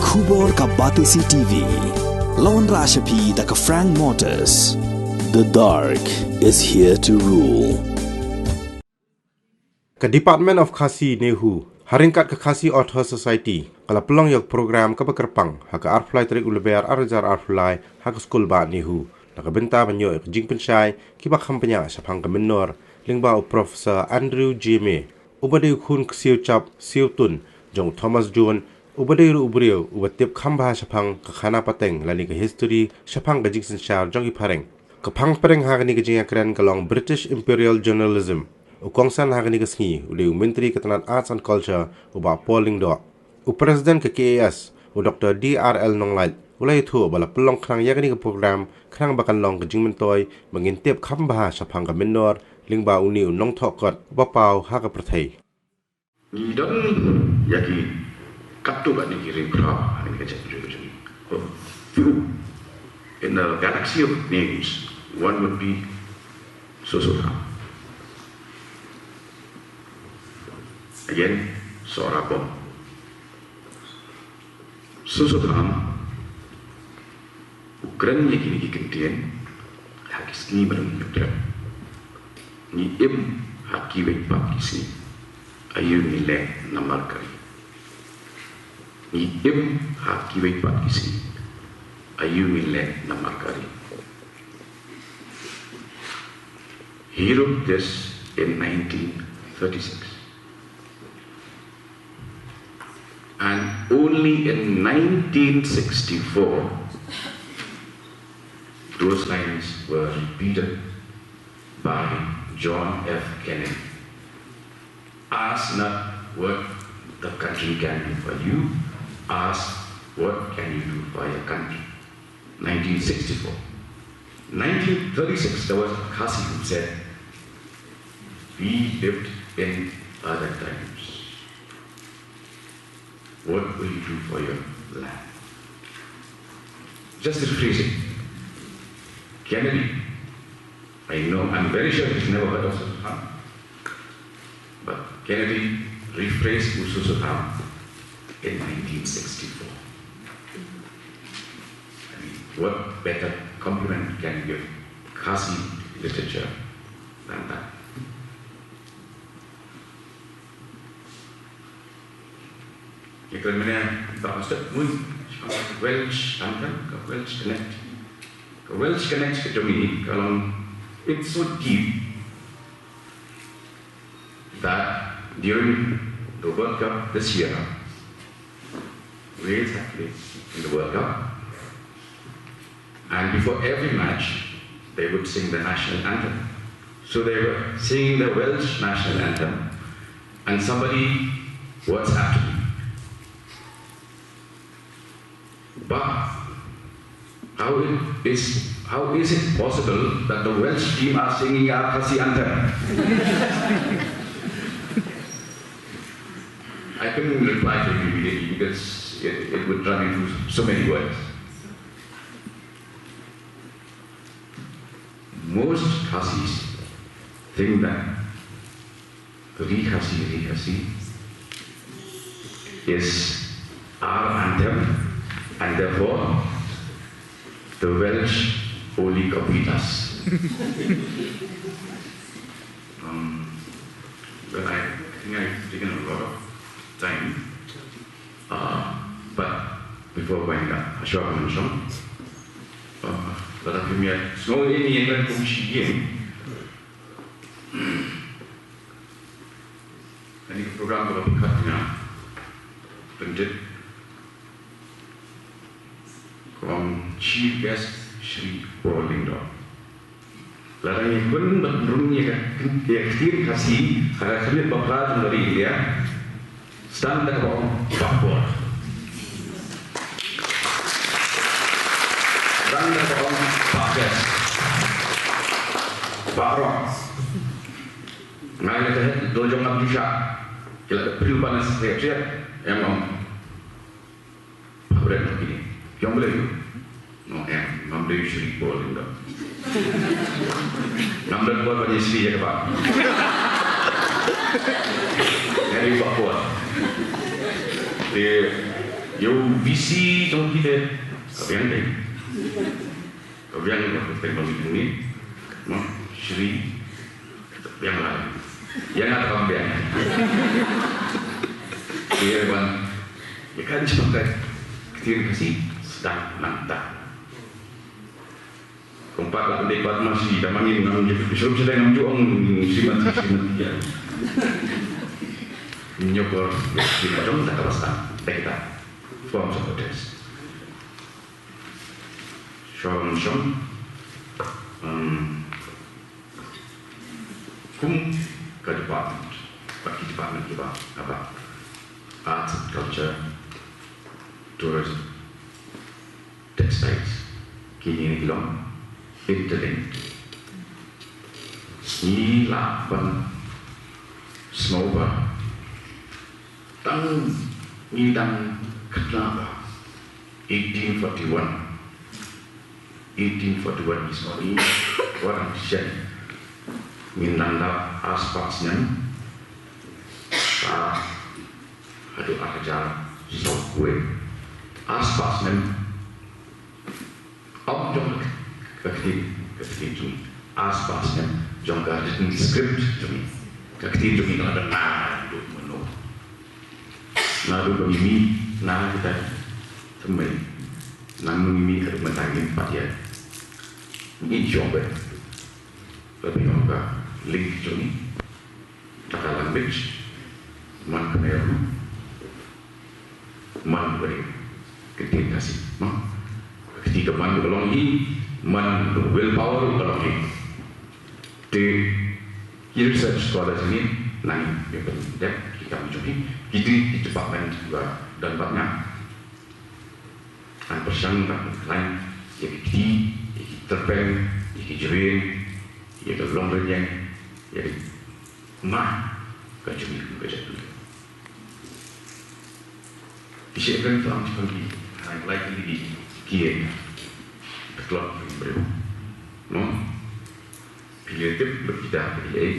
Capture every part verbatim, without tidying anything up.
Khubor ka Batesi T V. Lawan Rashapi da ka Frank Motors. The dark is here to rule. Ka Department of Khasi NEHU, ha ryngkat ka Khasi Author Society, ka la pynlong ïa ka program kaba kyrpang ha ka arphew lai tarik u Lber arhajar arphew lai ha ka skul bah NEHU, na ka bynta ban ïoh ïa ka jingpynshai kiba kham bniah shaphang ka mynnor, lyngba u Professor Andrew J. May, uba dei u khun ksiew chap siew tun jong u Thomas Jones, uba dei ruh u briew uba tip kham bha shaphang ka khana pateng lane ka history shaphang ka jingsynshar jong ki phareng. Ka phang pyrshah ha kane ka jingïakren ka long British Imperial Journalism. U kongsan ha kane ka sngi u dei u Myntri ka tnat Arts and Culture, u Bah Paul Lyngdoh. U President ka K A S, u Doktor D R L Nonglait, u la ïathuh ba la pynlong khnang ïa kane ka program khnang ba kan long ka jingmyntoi ba ngin tip kham bha shaphang ka mynnor lyngba une u nongthoh kot uba paw ha ka pyrthei. Ngi don ïa ki katto katne ki ringphra ha kane ka jaitbynriew ka jong ngi. A few in the galaxy of names, one would be Soso Tham. Again, Sohra Bong. Soso Tham u kren ïa kine ki kyntien ha ki sngi ba la mut. Ngi im ha kiwei pat ki sngi, aïu ngi leh namar ka ri. Ngi im ha kiwei pat ki sngi, aïu ngi leh namar ka ri. He wrote this in nineteen thirty-six. And only in nineteen sixty-four, those lines were repeated by John F. Kennedy. Ask not what the country can do for you, ask what can you do for your country. Nineteen sixty-four. Nineteen thirty-six, there was a Khasi who said, "We lived in other times. What will you do for your land?" Just rephrasing. Kennedy, I know, I'm very sure he's never heard of Soso Tham, but Kennedy rephrased Soso Tham in nineteen sixty-four. I mean, what better compliment can you give Khasi literature than that? Ïa kren mynne, ba step mui, Welsh anthem, ka Welsh Connect. Ka Welsh Connect ka jong ngi, ka long, it's so deep that during the World Cup this year, Wales had played in the World Cup. And before every match, they would sing the national anthem. So they were singing the Welsh national anthem, and somebody WhatsApped me, "Bah, how it is, how is it possible that the Welsh team are singing our Khasi anthem?" I couldn't reply to him immediately because it, it would run into so many words. Most Khasis think that Ri Khasi, Ri Khasi is our anthem, and therefore the Welsh only copied us. Um, well, I, I think I've taken a lot of time. Uh, but before going up, Ashok Manchong, uh, lada phim ïa sngew ïa ine i kum shi ïing. Kane ka program ka la pynkhot ïa nga, pyntit, kum Chief Guest, Shri Paul Lyngdoh. Lada ngi khun bad rung ïa ka, ïa ka ktien Khasi ha ka khmih ba phra jong ka ri India, sdang da kaba ong Bah Paul. Sdang da kaba ong Bah Guest. Bah Rock. Nga ïa ka het do jong nga bishar. Ki la da pynpaw na sa ka ïa ka ïa. Em ong. Phabret ma kine. Ki ong balei? Nga ong em, ngam dei Shri Paul Lyngdoh. Ngam don bor ban ïa Shri ïa kaba. Nga dei Bah Paul. Te Ïa u V C jong ki te ka biang dei. Ka biang ka teng ba ngi ngi. Mo, Shri. Ka biang la. Ïa nga ka biang. Ïa ban. Ïa kan jong ka ktien Khasi sdang nangta. Kumpat la dei pat ma shi da ma ngin ngam ju shurum shi dei ngam ju ong Srimati, Srimati ïa. Nyokor shi ma jong da ka basa da kita forms of protest. Shong shong, um, kum ka department, pat ki department kiba, aba arts and culture, tourism, textiles, kine ki long interlinked. Ngi lah ban sngewbha tang ngi dang khynnah ba eighteen forty-one. Eighteen forty-one is only one shen. Ngin dang dap arspah snem. Sa haduh ar hajar saw kwe. Arspah snem. Ym jong ka ktien, ka ktien jong ngi. Arspah snem jong ka written script jong ngi. Ka ktien jong ngi ka la dang na duh mano. Na duh ba ngi mih na kita thymmai. Na ngi mih haduh mynta ngim pat ïa. Ngi jong ba. Ka bi ong ka link jong ngi. Taka language man ka nero man ka nero ka ktien Khasi. Ka ktien ka man ka long hi, man ka willpower ka long hi. Te ki research scholars ni nang ïa pyndet ki kam jong hi, ki dei ki department ba don bad nga. Ngan pyrshang ban pynkhlaiñ ïa ki kti, ïa ki tyrpeng, ïa ki jrien, ïa ka longrynïeng, ïa ki ma ka jong ngi kum ka jaitbynriew. Ki sheptieng tang jong ki, ha ngi lai ki ki ki ïa ka tlot ki briew. No? Ki ïa tip ba kita ki ïa.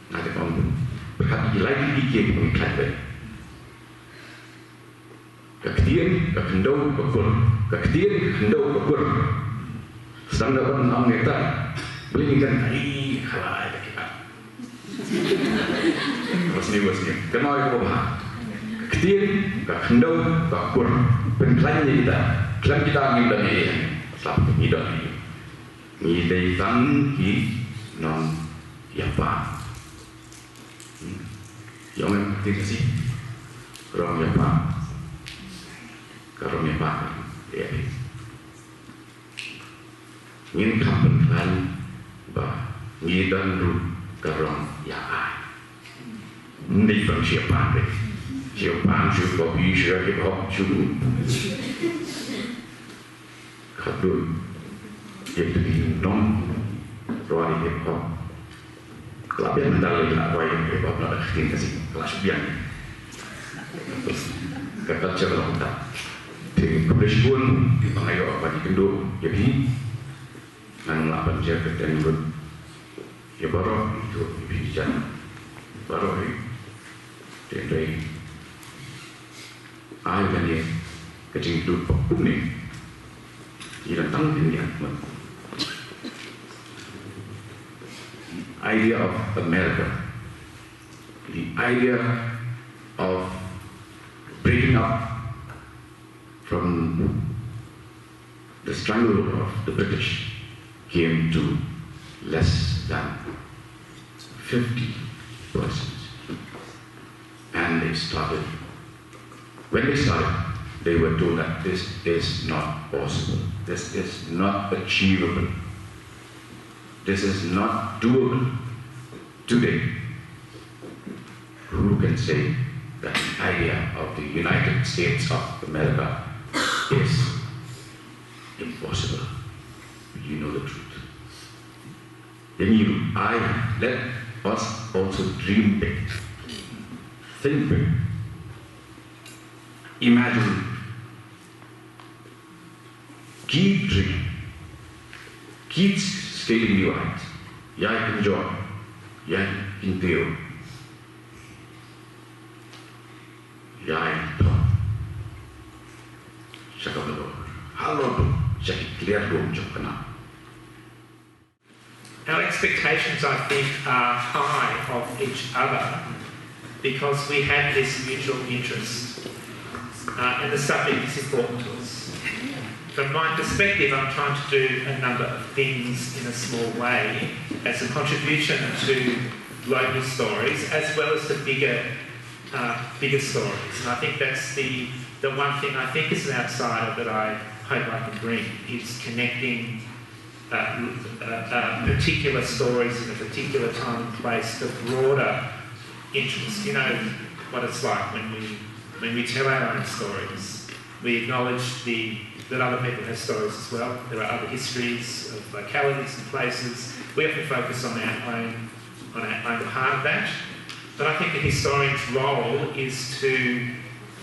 Nga te kong pun. Pyrkhat ki lai ki ki ïa ki pun khlaiñ ba. Ka ktien, ka khyndew, ka kur. Ka ktien, ka khyndew, ka kur. Sdang da ban ong ngi ta. Beli ngi kan ai khala ai da kita. Wasni wasni. Kan oi ko ba. Ka ktien, ka khyndew, ka kur. Pynkhlaiñ ïa kita. Khlem kita ngim don ïa. Slap ngi don ïa. Ngi dei tang ki nongïapan. Ïong em ti kasi. Rong ïapan. Ka rong ïapan. Ïa. Ngin kham pynkhlaiñ ba ngi don ruh ka rong ïa ai. Ngi don shi ïapan de. Shi ïapan, shi kopi, shi hip hop, shi. Khatduh ïa phi nong rwai hip hop. Ka la biang mynta lei la rwai hip hop na ka ktien Khasi. Ka la shu biang. Ka culture la mynta. Te khublei shibun ba nga ïoh ban ïakynduh ïa phi. Ngan lah ban jer kyrteng lut ïa baroh ïa phi jan. Baroh ïa. Te dei Ai kane ka jingdup ba kumne. Ïa tang pynïaid mut. The idea of America, the idea of breaking up from the stranglehold of the British came to less than fifty persons. And they started, when they started, they were told that this is not possible, this is not achievable, this is not doable. Today, who can say that the idea of the United States of America is impossible? You know the truth. Then you, I, let us also dream big. Think big. Imagine. Keep dreaming. Keep scaling new heights. Ïai pynjot. Ïai kyntiew. Ïai thok. Alo dum sha ki kliar dum jong ka nam. Our expectations, I think, are high of each other because we have this mutual interest, uh, and the subject is important to us. From my perspective, I'm trying to do a number of things in a small way as a contribution to local stories as well as the bigger, uh, bigger stories. And I think that's the, the one thing I think is an outsider that I hope I can bring is connecting, uh, uh, uh, particular stories in a particular time and place to broader interests. You know what it's like when we, when we tell our own stories. We acknowledge the, that other people have stories as well. There are other histories of localities and places. We often focus on our own, on our own part of that. But I think the historian's role is to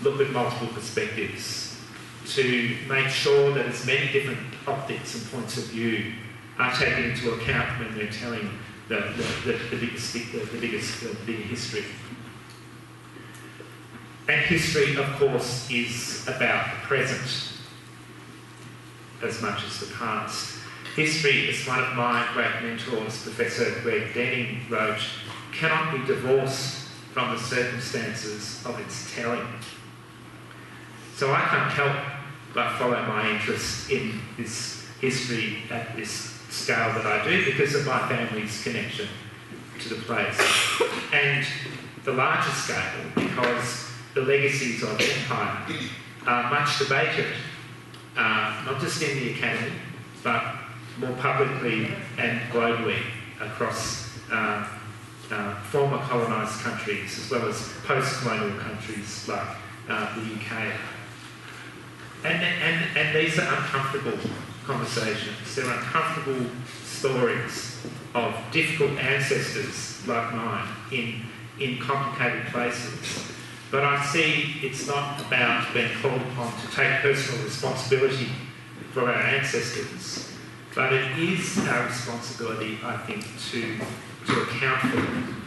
look at multiple perspectives, to make sure that as many different optics and points of view are taken into account when they're telling the, the, the, the biggest, the, the biggest, the bigger history. And history, of course, is about the present as much as the past. History, as one of my great mentors, Professor Greg Denning, wrote, cannot be divorced from the circumstances of its telling. So I can't help but follow my interest in this history at this scale that I do because of my family's connection to the place. And the larger scale, because the legacies of empire are much debated, uh, not just in the academy, but more publicly and globally across, uh, uh, former colonised countries as well as post-colonial countries like, uh, the U K. And, and, and these are uncomfortable conversations. They're uncomfortable stories of difficult ancestors like mine in, in complicated places. But I see it's not about being called upon to take personal responsibility for our ancestors, but it is our responsibility, I think, to, to account for them,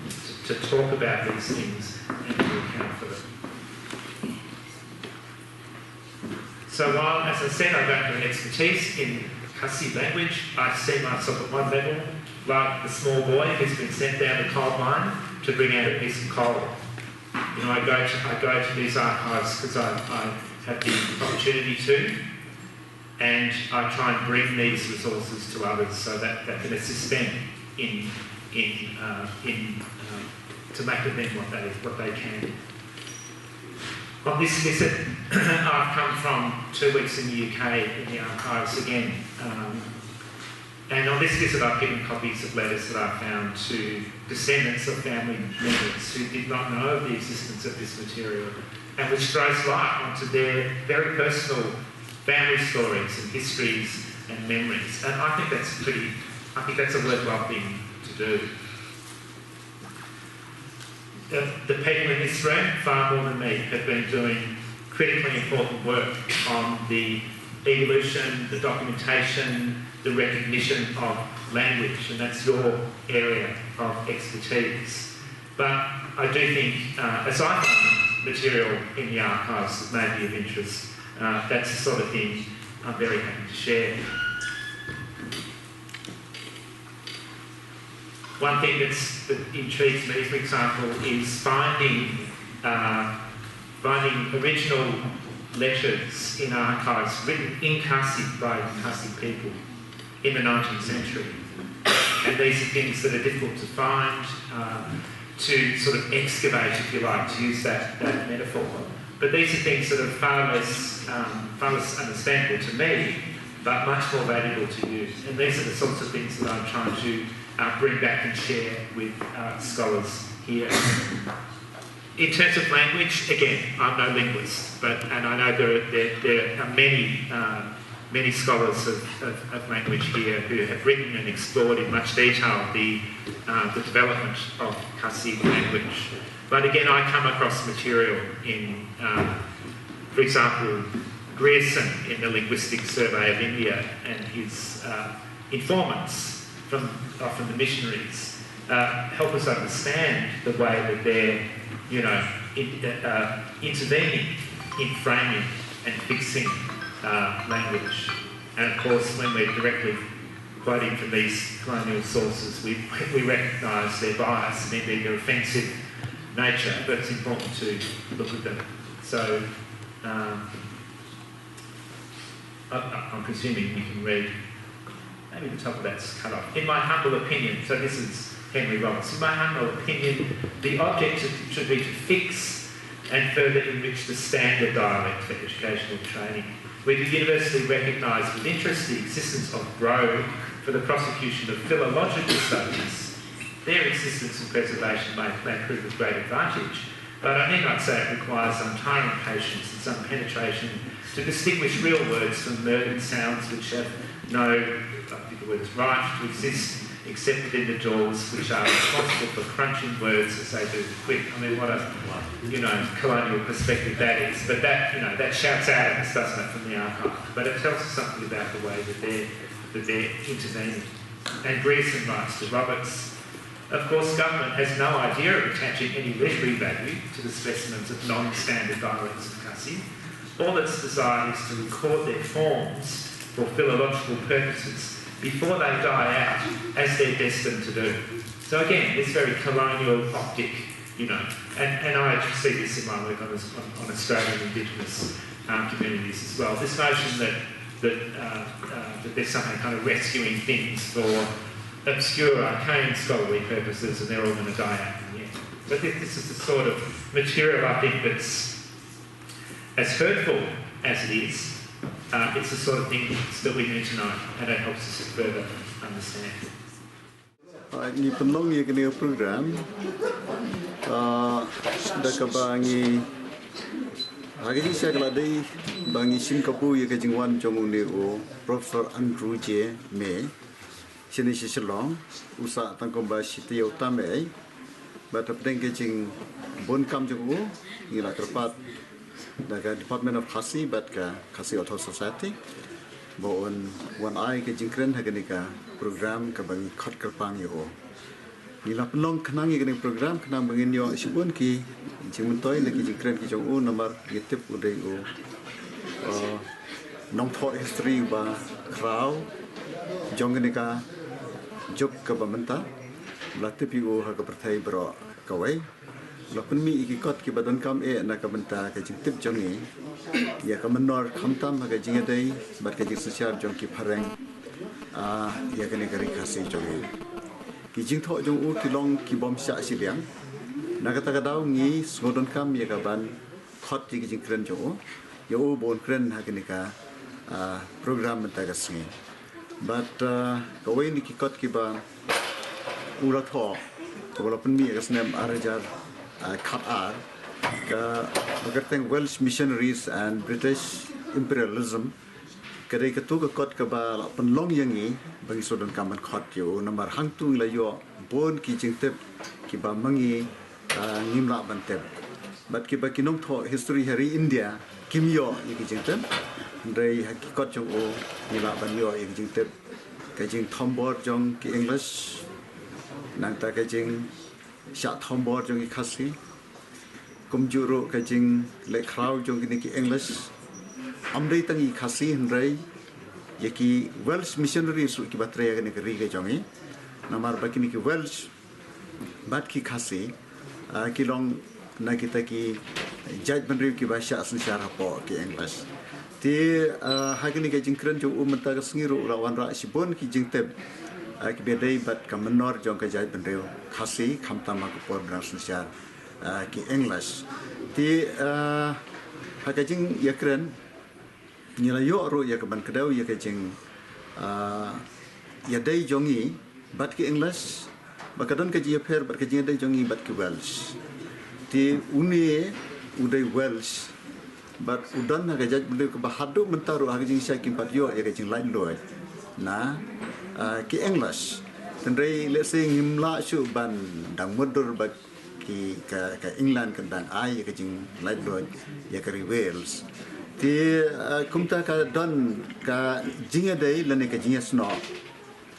to, to talk about these things and to account for them. So while, as I said, I don't have an expertise in Khasi language, I see myself at one level like the small boy who's been sent down the coal mine to bring out a piece of coal. You know, I go to, I go to these archives because I, I have the opportunity to, and I try and bring these resources to others so that that can assist them in, in, uh, in, uh, to make of them what they, what they can. On this visit, I've come from two weeks in the U K in the archives again. Um, and on this visit, I've given copies of letters that I found to descendants of family members who did not know of the existence of this material, and which throws light onto their very personal family stories and histories and memories. And I think that's pretty, I think that's a worthwhile thing to do. The, the people in this room, far more than me, have been doing critically important work on the evolution, the documentation, the recognition of language, and that's your area of expertise. But I do think, uh, as I find material in the archives that may be of interest, uh, that's the sort of thing I'm very happy to share. One thing that's, that intrigues me, for example, is finding, uh, finding original letters in archives written in Khasi by Khasi people in the nineteenth century. And these are things that are difficult to find, uh, to sort of excavate, if you like, to use that, that metaphor. But these are things that are far less, um, far less understandable to me, but much more valuable to you. And these are the sorts of things that I'm trying to, uh, bring back and share with, uh, scholars here. In terms of language, again, I'm no linguist, but, and I know there are, there, there are many, uh, many scholars of, of, of language here who have written and explored in much detail the, uh, the development of Khasi language. But again, I come across material in, uh, for example, Grierson in the Linguistic Survey of India and his, uh, informants, from, often the missionaries, uh, help us understand the way that they're, you know, in, uh, intervening in framing and fixing uh, language. And of course, when we're directly quoting from these colonial sources, we, we recognise their bias and indeed their offensive nature, but it's important to look at them. So um, I, I'm presuming we can read, maybe the top of that's cut off. In my humble opinion, so this is Henry Roberts, in my humble opinion, the object should be to fix and further enrich the standard dialect for educational training. Where the university recognised with interest the existence of Brogue for the prosecution of philological studies, their existence and preservation may, may prove of great advantage, but I need not say it requires untiring patience and some penetration to distinguish real words from murmured sounds which have no, I think the word is right, to exist except within the jaws which are responsible for crunching words as they do the quick. I mean, what a, you know, colonial perspective that is. But that, you know, that shouts out at us, doesn't it, from the archive? But it tells us something about the way that they're, that they're intervening. And Grierson writes to Roberts, of course, government has no idea of attaching any literary value to the specimens of non-standard dialects of Khasi. All that's desired is to record their forms for philological purposes before they die out, as they're destined to do. So again, this very colonial optic, you know, and, and I see this in my work on, on, on Australian Indigenous um, communities as well. This notion that, that, uh, uh, that they're somehow kind of rescuing things for obscure, arcane scholarly purposes and they're all going to die out in the end. But this, this is the sort of material, I think, that's as hurtful as it is. Uh, it's the sort of thing that we need to know, and it helps us to further understand. Ah, ngi pynlong ïa kane ka program, ah, da kaba ngi ha ka jingshisha ka la dei ba ngi shim kabu ïa ka jingwan jong une u Professor Andrew J May shane sha Shillong, u sah tang kumba shi taïew tam ei. Bad hapdeng ka jingbun kam jong u ngi la kyrpad da ka Department of Khasi bad ka Khasi Authors' Society ba un wan ai ka jingkren ha kane ka program kaba ngi khot kyrpang ïa u. Ngi la pynlong khnang ïa kane ka program khnang ba ngin ïoh shibun ki jingmyntoi na ki jingkren ki jong u, namar ngi tip u dei u, uh, nongthoh history ba khraw jong kane ka juk kaba mynta. La tip ïa u ha ka pyrthei baroh kawei. La pynmih ïa ki kot kiba donkam eh na ka bynta ka jingtip jong ngi ïa ka mynnor, khamtam ha ka jingïadei bad ka jingsynshar jong ki phareng, ah, ïa kane ka ri Khasi jong ngi. Ki jingthoh jong u ki long ki bym shah shiliang. Na kata ka daw ngi sngewdonkam ïa ka ban khot ïa ki jingkren jong u, ïa u ba un kren ha kane ka, ah, program mynta ka sngi. Bad, ah, kawei na ki kot kiba u la thoh, kaba la pynmih ha ka snem ar hajar, ah, khatar, kaba kyrteng Welsh Missionaries and British Imperialism. Ka dei katu ka kot kaba la pynlong ïa ngi ba ngi sngewdonkam ban khot ïa u, namar hangtu ngi la ïoh bun ki jingtip kiba ma ngi, ah, ngim lah ban tip. Bad kiba ki nongthoh history ha ri India kim ïoh ïa ki jingtip. Hynrei ha ki kot jong u ngi lah ban ïoh ïa ki jingtip. Ka jingthombor jong ki English, nangta ka jingshah thombor jong ki Khasi, kumjuh ruh ka jingleh khraw jong kine ki English. Ym dei tang ïa ki Khasi hynrei ïa ki Welsh missionaries ruh kiba trei ha kane ka ri ka jong ngi. Namar ba kine ki Welsh bad ki Khasi, ah, ki long na kita ki jaitbynriew kiba shah synshar hapoh ki English. Te, ah, ha kane ka jingkren jong u mynta ka sngi ruh u la wanrah shibun ki jingtip, ah, kiba dei bad ka mynnor jong ka jaitbynriew Khasi, khamtam ha ka por ba dang synshar, ah, ki English. Te, ah, ha ka jingïakren ngi la ïoh ruh ïa ka ban kdew ïa ka jing, ah, ïadei jong ngi bad ki English, ba ka don ka jingïapher bad ka jingïadei jong ngi bad ki Welsh. Te une u dei Welsh bad u don ha ka jaitbynriew kaba haduh mynta ruh ha ka jingshisha kim pat ïoh ïa ka jinglaitluid na, ah, ki English. Hynrei lehse ngim lah shuh ban dang mutdur ba ki ka, ka England kan dang ai ïa ka jinglaitluid ïa ka ri Wales. Te, ah, kumta ka don ka jingïadei lane ka jingïasnoh,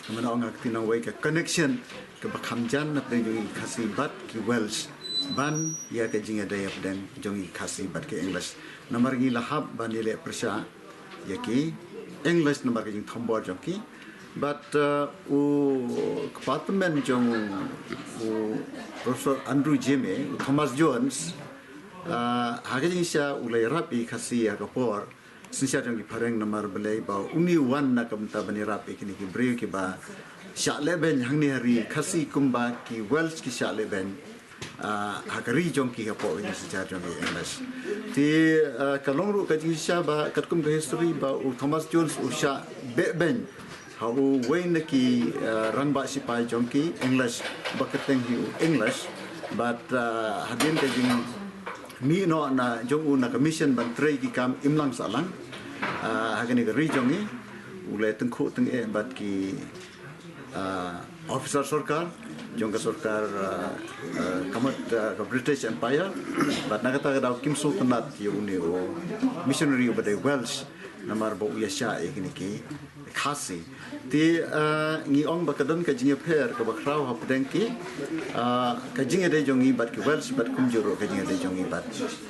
ka mano nga ka tinong wei ka connection kaba kham jan na pdeng jong ki Khasi bad ki Welsh ban ïa ka jingïadei hapdeng jong ki Khasi bad ki English. Namar ngi la hap ban ïaleh pyrshah ïa ki English namar ka jingthombor jong ki. Bad uh, u kpa tymmen jong u Professor Andrew Jeme, u Thomas Jones, uh, ha ka jingshisha u la ïarap ïa ki Khasi ha ka por synshar jong ki phareng namar balei ba uni wan na ka bynta ban ïarap ïa kine ki briew kiba shah lehbeiñ hangne ha ri Khasi kumba ki Welsh ki shah lehbeiñ. Uh, ha ka ri jong ki hapoh ka jingsynshar jong ki English. Te uh, ka long ruh ka jingshisha ba katkum ka history ba u Thomas Jones u shah behbeiñ ha uwei na ki uh, rangbah sipai jong ki English ba kyrteng hi u English. Bad uh, hadien ka jingmih noh na jong u na ka mission ban trei ki kam imlang sahlang uh, ha kane ka ri jong ngi, u la tyngkhuh tyngeh bad ki uh, officer sorkar jong ka sorkar uh, uh, ka mut uh, ka British Empire. Bad na kata ka daw kim sngewtynnat ïa une u missionary uba dei Welsh namar ba u ïashah ïa kine ki Khasi. Te uh, ngi ong ba ka don ka jingïapher kaba khraw hapdeng ki uh, ka jingïadei jong ngi bad ki Welsh bad kumjuh ruh ka jingïadei jong ngi bad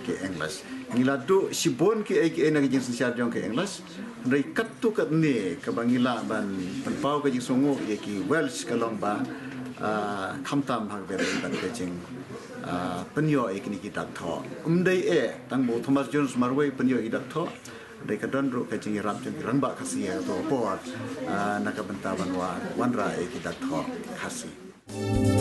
ki English. Ngi la duh shibun kiei kiei na ka jingsynshar jong ki English. Hynrei katto katne kaba ngi lah ban pynpaw ka jingsngewnguh ïa ki Welsh ka long ba uh, khamtam ha kaba ïadei bad ka jing uh, pynïoh ïa kine ki dak thoh. Ym dei eh tang ba u Thomas Jones marwei pynïoh ïa ki dak thoh. Dei ka don ruh ka jingïarap jong ki rangbah Khasi ha kato ka por uh, na ka bynta ban wa wanrah ïa ki dak thoh Khasi.